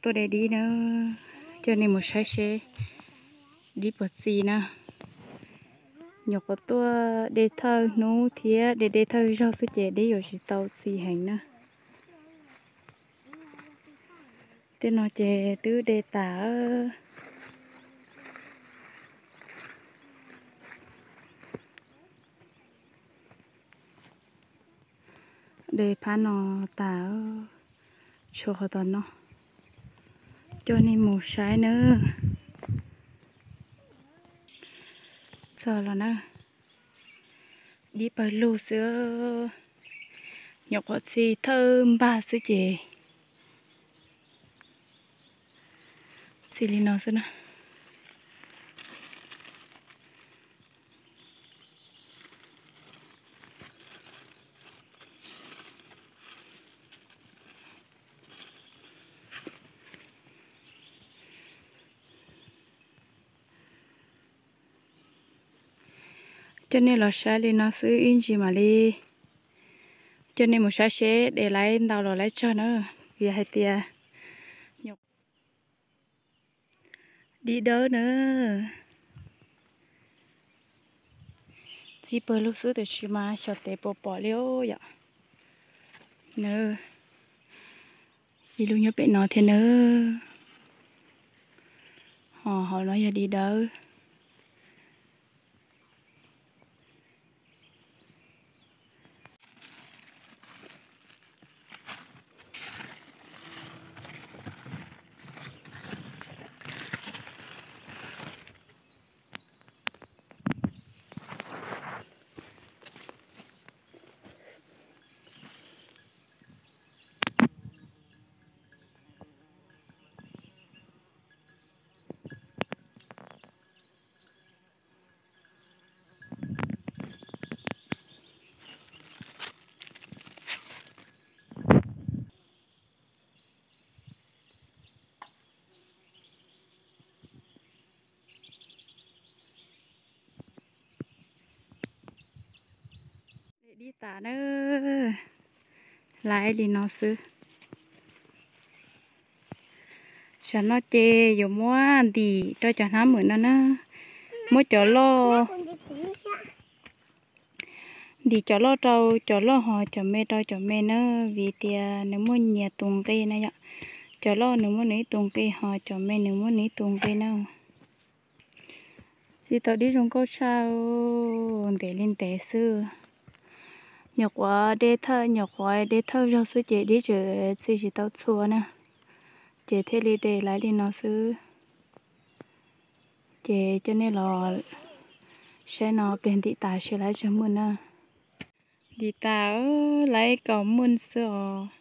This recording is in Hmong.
Tuaj de dib na, coj nej mus saib seb dib puas txi na. Nyuam qhuav tuaj de thawj hnub thiab de de thawj zaug xwb ces dib yuav tsis tau txi heev na. Tej no ces twb de tas. De phab no tas, tshuav qhov tom no, coj nej mus saib nawb. Txog los na, dib pawg lug xwb, nyuam qhuav txi thawj npag xwb ces txi li no xwb na. Coj nej los saib li no xwb ib ntsis mam li coj nej mus saib seb de laib ntau los laib tsawg na, vim hais tias dib dawb na. Txi pawg lug xwb tiam sis mas xyov tes puas pom li os yom. Nws ib lub nyob pem no thiab nawb. Ho hauv no yog dib dawb. Dib tas na, laib li no xwb. Tsam no ces yuav muab ntim rau cov hnab mwm no na, muab cov loj, ntim cov loj rau cov loj ho cov me rau cov me na, vim tias nws muaj nyias tus nqi na yom. Cov loj nws muaj nws ib tus nqi ho cov me nws muaj nws ib tus nqi na. Txi tau dib zoo nkauj tshaj, ntev li ntev xwb. Nyuam qhuav de thawj, nyuam qhuav de thawj zaug xwb ces dib tseem txi tsis tau txhua na, ces thiaj li de laib li no xwb. Ces coj nej los saib no pliag ntim tas seb laib tsawg muaj na. Ntim tas laib kaum muaj xwb os.